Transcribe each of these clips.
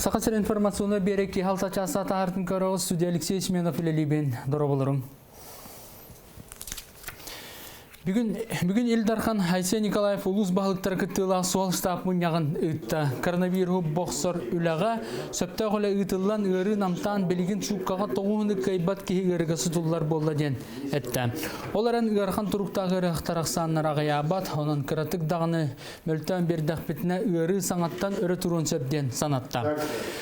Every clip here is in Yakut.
Саха сирин информационнай биэрэ киһи алта чааса таһаартын көрөҕүз студия Алексей Семенов үлэлиибин. Дорооболорум. Бүгүн, бүгүн Ил Дархан Айсен Николаев улуус баһылыктара кыттыылаах суһал штаб мунньаҕын ыытта. Коронавируһу бохсор үлэҕэ сөптөөх үлэ ыытыллан ыарыы намтаан билигин сууккаҕа тоҕуһуну кыайбат киһи ыарыыга сутуллар буолла диэн эттэ. Ол эрэн ыарахан туруктаах ыарыһахтар ахсааннара аҕыйаабат, онон кыратык даҕаны мөлтөөн биэрдэхпитинэ ыарыы саҥаттан өрө туруон сөп диэн санатта.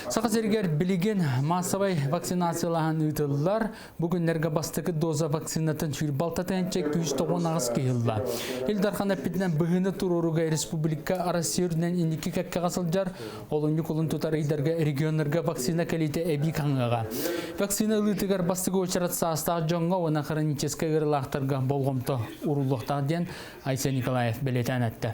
Саха сиригэр билигин маассабай вакцинациялааһын ыытыллар. Бу күннэргэ бастакы доза вакцинатын сүүрбалта тыһыынча күүс тоҕуон аҕыс киһи ылла. Ил Дархан эппитинэн быһыыны туруорууга республика Россия үрдүнэн инники кэккэҕэ сылдьар. Олунньу кулун тутар ыйдарга регионнарга вакцина кэлиитэ эбии хаҥыаҕа. Вакцина ылыытыгар бастакы уочарат саастаах дьоҥҥо уонна хроническай ыарыылаахтарга болҕомто ууруллуохтаах диэн Айсен Николаев бэлиэтээн эттэ.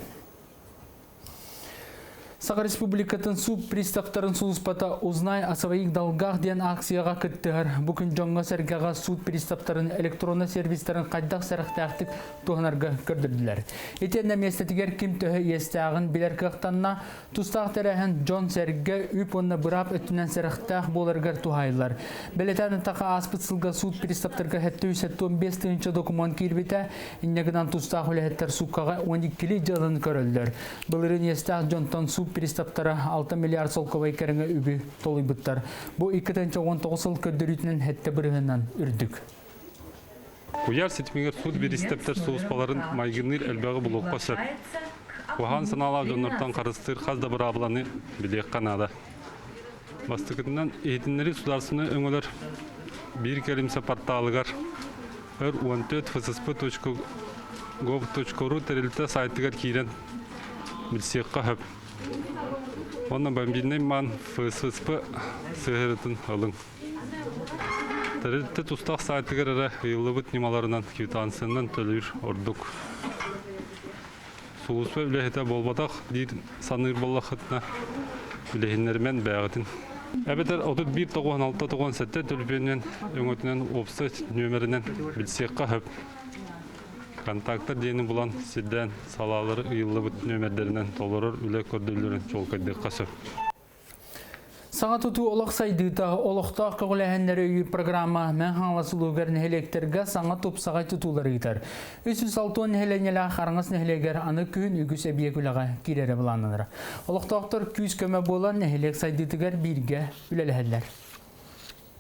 Саха Республикатын суут приставтарын сулууспата «Узнай о своих долгах» диэн акцияҕа кыттыһар. Бу күн дьоҥҥо-сэргэҕэ суут приставтарын электроннай сервистарын хайдах сэрэхтээхтик туһанарга көрдөрдүлэр. Итиэннэ миэстэтигэр ким төһө иэстээҕин билэр кыахтанна, Тустаах тэрээһин дьон-сэргэ үп уонна быраап өттүнэн сэрэхтээх буоларыгар туһаайыллар. Бэлиэтээн эттэххэ, ааспыт сылга суут приставтарга 775 тыһыынча докумуон киирбитэ. Инньэ гынан тустаах үлэһиттэр сууккаҕа 12 дьыаланы көрөллөр. Былырыын иэстээх дьонтон суут приставтара 6 миллиард солкуобай кэриҥэ үбү толуйбуттар. Бу 2019 сыл көрдөрүүтүнэн сэттэ бырыһыанынан үрдүк. Куйаар ситимигэр суут бириистэптэр сулууспаларын майгынныыр элбэҕи булуохха сөп. Куһаҕан санаалаах дьоннортон харыстыыр хас да быраабыланы билиэххэ наада. Бастакытынан, иһитиннэрии судаарыстыбаннай өҥөлөр биир кэлимсэ порталыгар өр 14 fssp.gov.ru тэрилтэ сайтыгар киирэн билсиэххэ сөп. Уонна мобильнай ман ФССП сыһыарытын ылыҥ. Тэрилтэ тустаах саайтыгар эрэ ыйыллыбыт ньымаларынан квитанциянан төлүүр ордук. Сулууспа үлэһитэ буолбатах диир саныыр буоллаххытына, үлэһиннэримэн бэйэҕитин. Эбэтэр 31 96 97 төлөпүөнүнэн өҥөтүнэн уопсай нүөмэринэн билсиэххэ сөп. Контактар диэни булан сирдээн салаалары ыйыллыбыт нүөмэрдэринэн толорор үлэ көрдөрүллэрин чуолкайдыахха сөп. Саҥа тутуу олох сайдыыта олохтоох көҕүлээһиннэри өйүүр программа Мэҥ Хаҥалас улууһугар нэһилиэктэргэ саҥа тупсаҕай тутуулары ыытар. 360 нэһилиэнньэлээх Араҥас нэһилиэгэр аны күһүн үгүс эбийиэк үлэҕэ киирэрэ былааннанар. Олохтоохтор күүс-көмө буолан нэһилиэк сайдыытыгар бииргэ үлэлэһэллэр.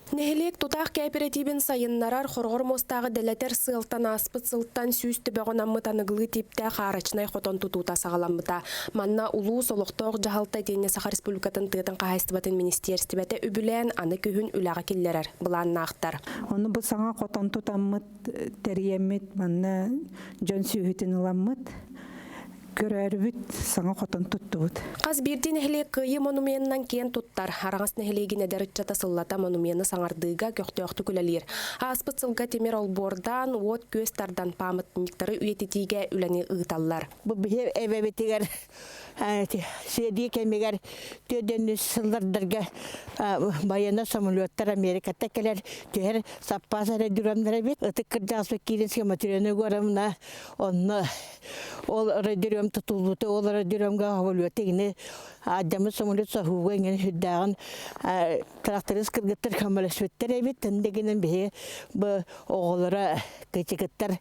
Нэһилиэк тутаах кээпэрэтиибин сайыннарар, хороҕор муостааҕы дэлэтэр сыалтан ааспыт сылтан сүүс төбөҕө наммыт аныгылыы тииптээх арочнай хотон тутуута саҕаламмыта. Манна улуус олохтоох дьаһалта итиэннэ Саха Республикатын тыатын хаһаайыстыбатын министиэристибэтэ үбүлээн аны күһүн үлэҕэ киллэрэр былааннаахтар. Ону бу саҥа хотон тутаммыт, тэрийэммит, манна дьон сүөһүтүн ыламмыт, көрөөрүбүт саҥа хотон туттубут. Хас биирдии нэһилиэк Кыайыы монуменынан киэн туттар. Араҥас нэһилиэгин эдэр ыччата сыллата монумены саҥардыыга көхтөөхтүк үлэлиир. Ааспыт сылга тимир олбуордаан, уот-күөс тардан пааматынньыктары үйэтитиигэ үлэни ыыталлар. Бу биһи эбэбитигэр сэрии кэмигэр түөдөнүс сыллардарга байыаннай самолеттар Америкаттан кэлэр түһэр саппаас аэродромнара эбит. Ытык кырдьаҕаспыт киирэн Матрена Егоровна онно Ол аэродром тутуллуута, ол аэродромга самолеты игини адьаммыт самолет соһууга иҥэн сүрдээҕин тракторист кыргыттар көмөлөспүттэр эбит. Тендегинэн биһи бу оҕолоро кычыкыттар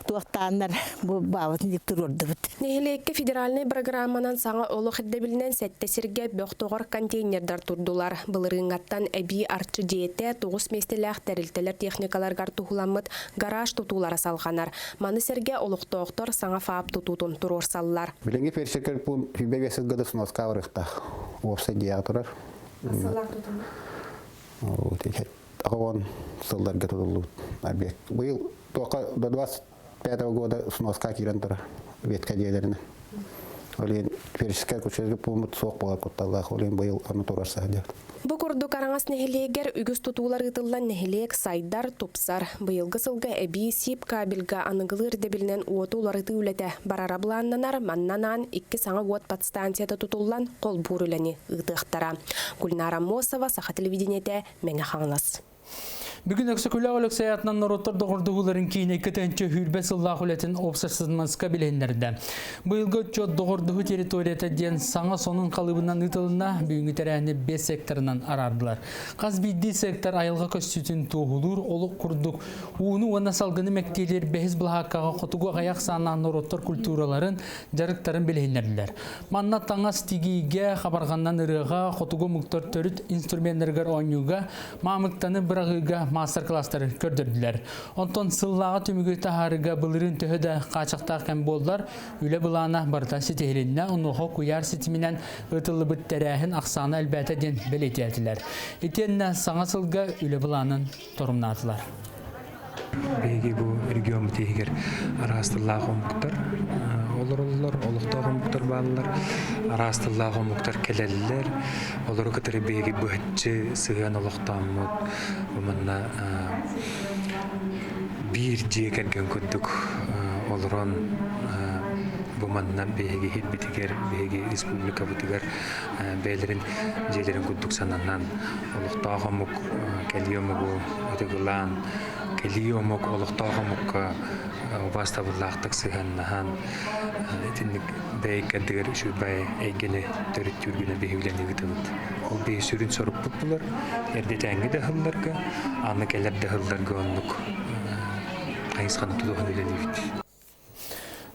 туохтааннар бу баабытын дип туруордубут. Нэһилиэккэ федеральнай программанан саҥа олох ирдэбилинэн сэттэ сиргэ бөх тоҕор контейнердар турдулар. Былырыыҥҥаттан эбии арчы дьиэтэ тоҕус миэстэлээх тэрилтэлэр техникаларыгар туһуламмыт гараж тутуулара салҕанар. Маны сэргэ олохтоохтор саҥа ФАП тутуутун туруорсаллар. Билиҥҥи фельдшеркэр пуун сүүрбэ биэс сылга да сноска барыахтаах. Уопсай дьиэҕэ турар. Сыллаах тутуллубут? Оҕон сылларга тутуллубут объект. Быйыл туохха до 25 года сноска киирэн турар ветка дьиэлэринэн. Ол иһин фельдшерскэй акушерскай пууммут суох буолар кутталлаах. Ол иһин быйыл аны турар саһдьабыт. Бу курдук Араҥас нэһилиэгэр үгүс тутуулар ыытыллан нэһилиэк сайдар, тупсар. Быйылгы сылга эбии СИП кабельга аныгылыы ирдэбилинэн уоту уларытыы үлэтэ барара былааннанар, манна анаан икки саҥа уот подстанцията тутуллан холбуур үлэни ыытыахтара. Гульнара Аммосова, Саха телевидениетэ, Мэҥэ Хаҥалас. Бүгүн Өксөкүлээх Өлөксөй аатынан норуоттар доҕордоһууларын киинэ 2 020 сыллаах үлэтин уопсастыбаннаска билиһиннэрдэ. Быйылгы отчуот Доҕордоһуу территорията диэн саҥа сонун халыыбынан ыытылынна, бүгүҥҥү тэрээһини 5 секторынан араардылар. Хас биирдии сектор айылҕа көстүүтүн туоһулуур олук курдук ууну уонна салгыны мэктиэлиир бэһис былаһааккаҕа хотугу аҕыйах сааннаах норуоттар культураларын, дьарыктарын билиһиннэрдилэр. Манна таҥас тигиигэ, хабарҕаннан ырыаҕа, хотугу омуктар төрүт инструменнарыгар оонньууга, маамыктаны быраҕыыга маастар-кылаастары көрдөрдүлэр. Онтон сыллааҕы түмүгү таһаарыыга былырыын төһө да хааччахтаах кэм буоллар, үлэ былаана барыта ситиһилиннэ, онуоха куйаар ситиминэн ыытыллыбыт тэрээһин ахсаана элбээтэ диэн бэлиэтээтилэр. Итиэннэ саҥа сылга үлэ былаанын торумнаатылар. Биһиги бу региоммут иһигэр араас тыллаах омуктар олороллор, олохтоох омуктар бааллар, араас тыллаах омуктар кэлэллэр. Олору кытары биһиги быһаччы сыһыан олохтооммут манна биир дьиэ кэргэн курдук олорон бу манна биһиги иһирбитигэр, биһиги республикабытыгар бэйэлэрин дьиэлэрин курдук сананан олохтоох омук кэлии омугу ытыгылаан, кэлии омук олохтоох омукка убаастабыллаахтык сыһыаннаһан, итинник бэйэккэрдигэр үчүгэй эйгэни төрүттүүргүнэ биһи үлэни ыытабыт. Ол биһи сүрүн сорукпут булар, эрдэтээҥҥи да ыһылларга, аны кэлэр да ыһылларга оннук хайысханы тутуһан үлэлиибит.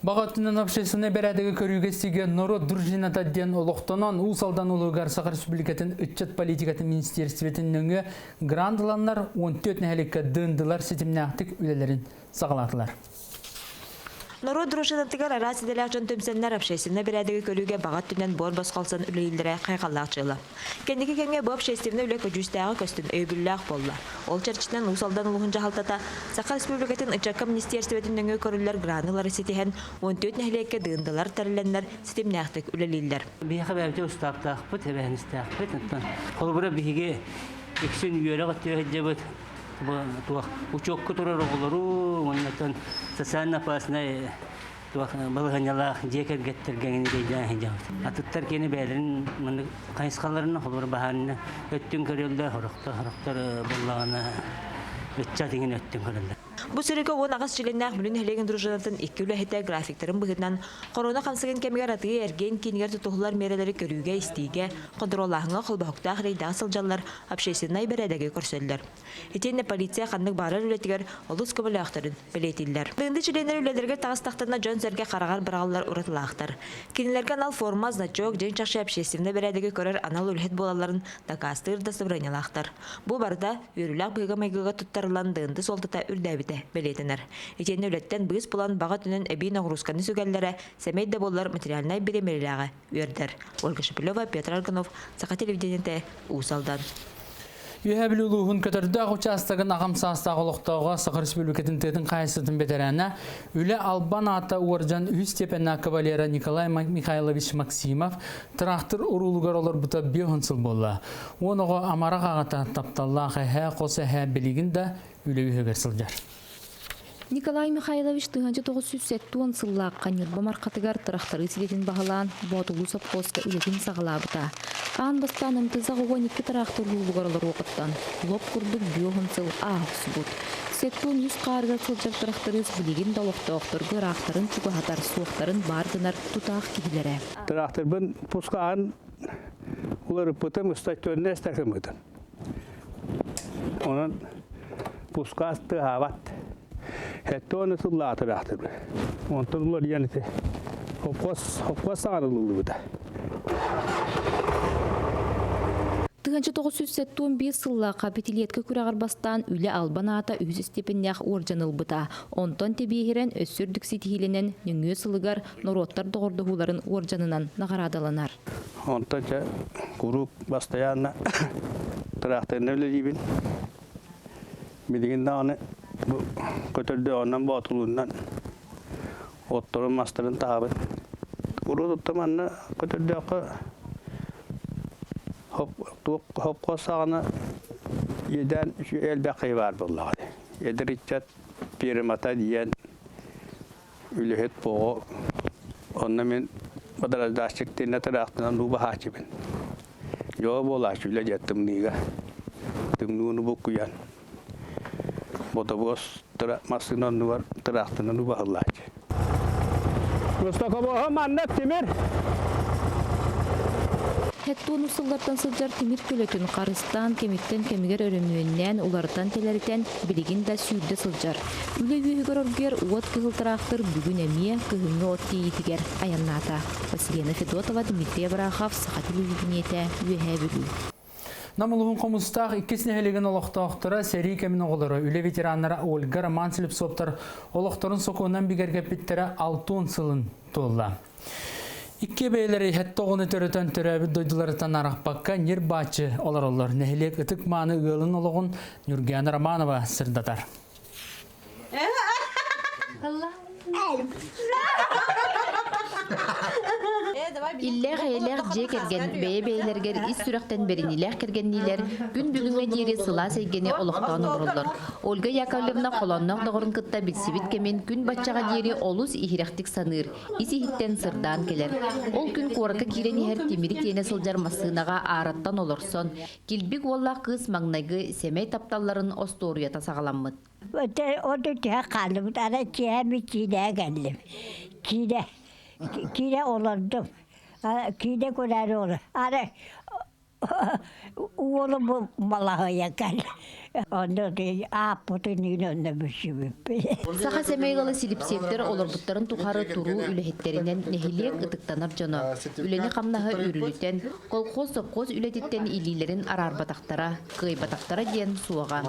Баҕа өттүнэн общественнай бэрээдэги көрүүгэ сигэ норуот дружината диэн олохтонон Уус Алдан улууһугар Саха Республикатын ыччат политикатын министиэристибэтин нөҥүө грант ыланнар 14 нэһилиэккэ дындылар ситимнээхтик үлэлэрин саҕалаатылар. Норуот дружинатыгар араас идэлээх дьон түмсэннэр общественнай бэрээдэги көрүүгэ баҕа өттүнэн буор босхолсон үлэлииллэрэ хайҕаллаах дьыала. Кэнники кэмҥэ бу общественнай үлэ көдьүүстээҕэ көстөн өйөбүллээх буолла. Ол чэрчитинэн Уус Алдан улууһун дьаһалтата Саха Республикатын ыччакка министиэристибэтин нөҥүө көрүллэр граны ылары ситиһэн, 14 нэһилиэккэ дыындалар тэрилэннэр ситимнээхтик үлэлииллэр. Биһиэхэ бэйэбитэ устааптаахпыт, эбээһинэстээхпит. Оттон холобура биһиги үксүн үөрэх өттүгэр сылдьабыт. Бу туох учуокка турар оҕолору уонна социально опасный туох балаһыанньалаах дьиэ кэргэттэргэ эҥин өйдөөн сылдьабыт. Атыттар кини бэйэлэрин маннык хайысхаларынан холобур баһаарына өттүн көрөллөр, сорохтор сорохтор буоллаҕына ыччат иҥин өттүн көрөллөр. Бу сырыыга 18 чилиэннээх Бүлүү нэһилиэгин дружинатын икки үлэһитэ графиктарын быһыытынан корона хамсыгын кэмигэр атыы-эргиэн киинигэр тутуһуллар миэрэлэри көрүүгэ-истиигэ, хонтуруоллааһыҥҥа холбоһуктаах рейдэҕэ сылдьаллар, общественнай бэрээдэги көрсөллөр. Итиэннэ полиция ханнык баарар үлэтигэр олус көмөлөөхтөрүн бэлиэтииллэр. Тыынды чилиэннэр үлэлэригэр таҕыстахтарына дьон-сэргэ хараҕар быраҕыллар уратылаахтар. Кинилэргэ анал форма, значок, дьиҥ чахчы общественнай бэрээдэги көрөр анал үлэһит буолалларын дакаастыыр дастабырыанньалаахтар. Бу барыта үөрүүлээх быһыыга-майгыга туттарыллан дыынды суолтата үрдээбитэ бэлиэтэнэр. Итиэннэ үлэттэн быыс булан баҕа өттүнэн эбии ноҕуруусканы сүгэллэрэ сэмэй да буоллар материальнай бириэмэлээҕэ үөрдэр. Ольга Шепелева, Петр Аргунов, Саха телевидениетэ, Уус Алдан. Үөһээ Бүлүү улууһун Көтөрдөөх учаастагын аҕам саастаах олохтооҕо Саха Республикатын тыатын хаһаайыстыбатын бэтэрээнэ, Үлэ албан аата уордьан үһүс степеннээх кавалера Николай Михайлович Максимов тыраахтыр уруулугар олорбута 50 сыл буолла. Уон оҕо амарах аҕата, тапталлаах эһээ, хос эһээ билигин да үлэ үһүгэр сылдьар. Николай Михайлович 1970 сыллаахха Ньурба Мархатыгар тырахтарыыс идэтин баһылаан, Боотулуу сопхуоска үлэтин саҕалаабыта. Аан бастаан МТЗ 12 тыраахтыр уруулугар олоруоҕуттан, лоп курдук 50 сыл ааһа охсубут. 73 хаарыгар сылдьар тырахтарыыс билигин да олохтоохторго ыраахтарын чугаһатар, суохтарын баар гынар тутаах киһилэрэ. Тыраахтырбын пускаан уларыппытым, ыстатыанна эстакыммытым. Онон пускаас тыаһаабат. Хэттэ сыллаатыраахтыр. Онтон уларыйан ити хопхос хопхос саҥарыллыбыта. 1975 сыллаахха пятилетка күрэҕэр бастаан үлэ албан аата үһүс степеннээх уордьан ылбыта. Онтон тэбиэһирэн өссө үрдүк ситиһиилэнэн нөҥүө сылыгар норуоттар доҕордоһууларын уордьанынан наҕараадаланар. Онтон чэ куруук бастайаанна тыраахтарынан үлэлиибин. Билигин даҕаны бу көтөрдөөҕүнэн боотулуунан отторун мастарын таһабын. Урут оттон манна көтөрдөөххө хопхос саҕана иэдээн элбэх киһи баар буоллаҕа дии. Эдэр ыччат пиэрмата диэн үлэһит оҕо онно мин подраздааччык тиннэ тыраахтынан уу баһааччыбын. Дьоо буолааччы үлэ дьэ тымныыга. Тымныыны буккуйан. Ботобуос массыына оннугар тыраахтынан убаһыллааччы. Высокобоһо манна тимир. Хеттуону сыллартан сылдьар тимир көлөтүн харыстаан кэмиттэн кэмигэр өрөмүөннээн уларытан-тэлэритэн билигин да сүүрдэ сылдьар. Үлэ үөһүгэр оргуйар уот кыһыл тыраахтыр бүгүн эмиэ кыһыҥҥы от тиийиитигэр айаннаата. Василена Федотова, Дмитрий Абрахов, Саха телевидениетэ, Үөһээ Бүлүү. Нам улуһун Хомустаах иккис нэһилиэгин олохтоохторо, сэрии кэмин оҕолоро, үлэ ветераннара Ольга, Роман Слепцовтар олохторун сокуонунан бигэргэппиттэрэ 60 сылын туолла. Икки бэйэлэри сэттэ оҕону төрөтөн төрөөбүт дойдуларыттан арахпакка ньир-бааччы олороллор. Нэһилиэк ытык-мааны ыалын олоҕун Ньургуяна Романова сырдатар. Иллээх-эйэлээх дьиэ кэргэн бэйэ-бэйэлэригэр ис сүрэхтэн бэриниилээх кэргэнниилэр күн бүгүҥҥэ диэри сылаас эйгэни олохтоон олороллор. Ольга Яковлевна холоонноох доҕорун кытта билсибит кэмин күн баччаҕа диэри олус иһирэхтик саныыр, ис-иһиттэн сырдаан кэлэр. Ол күн куоракка киирэн иһэр тимири тиэнэ сылдьар массыынаҕа аараттан олорсон, килбик уоллаах кыыс маҥнайгы сэмэй тапталларын остуоруйата саҕаламмыт. Оту түһэ хааллыбыт, ара киэһэ киинэҕэ кэллим. Киинэ, киинэ олордум. Киинэ көрөөрү олор. Ара уолум балаһыйа кэл. Онно ааппытын онно бүсүбүппүт. Саха сэмэй ыалы Силипсиэптэр олорбуттарын тухары туруу үлэһиттэринэн нэһилиэк ытыктанар дьоно. Үлэни-хамнаһы үрүлүтэн, колхоз-совхоз үлэтиттэн илиилэрин араарбатахтара, кыайбатахтара диэн суоҕа.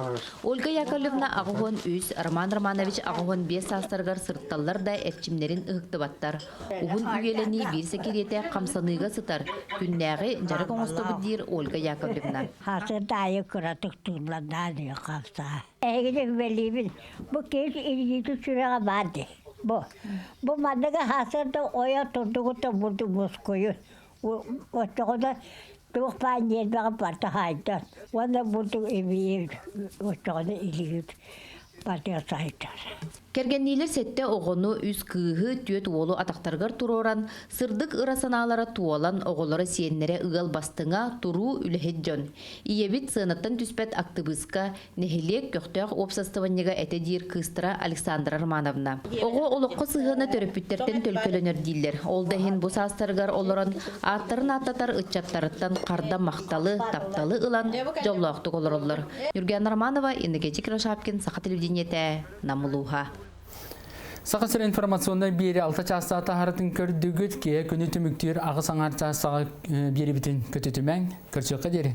Ольга Яковлевна 83, Роман Романович 85 саастарыгар сырытталлар да эрчимнэрин ыһыктыбаттар. Уһун үйэлэнии биир сэкириэтэ хамсаныыга сытар, күннээҕи дьарык оҥостобут диир Ольга Яковлевна. Хасыр аайы кыратык тылланнаа диye хамсаа. Эһигини сүбэлиибин. Бу киһи илиитин сүрэҕэ баар дии. Бу. Бу манныгы хасырда ойо турдугута бурду мускуйун. Оччоҕуна туох баар ньиэрбэҕэ барыта хаайдар. Уонна бурдук имиир оччоҕуна илиигит барыта сайдар. Кэргэнниилэр сэттэ оҕону, үс кыыһы, түөрт уолу атахтарыгар туруоран, сырдык ыра санаалара туолан, оҕолоро сиэннэрэ ыал бастыҥа, туруу үлэһит дьон. Ийэбит сыанаттан түспэт актыбыыска, нэһилиэк көхтөөх уопсастыбанньыга этэ диир кыыстара Александра Романовна. Оҕо олоххо сыһыана төрөппүттэртэн төлкөлөнөр дииллэр. Ол да иһин бу саастарыгар олорон ааттарын ааттатар ыччаттарыттан харда махталы, тапталы ылан дьоллоохтук олороллор. Юргиана Романова, Иннокентий Кривошапкин, Саха телевидениетэ, Нам улууһа. Саха сирэ информационнай биэри алта чаастаах таһарытын көрдүгүт, киһи күнү түмүктүүр аҕыс аҥаар чаас саҕа биэрибитин көтүтүмэҥ. Көрсүөххэ диэри.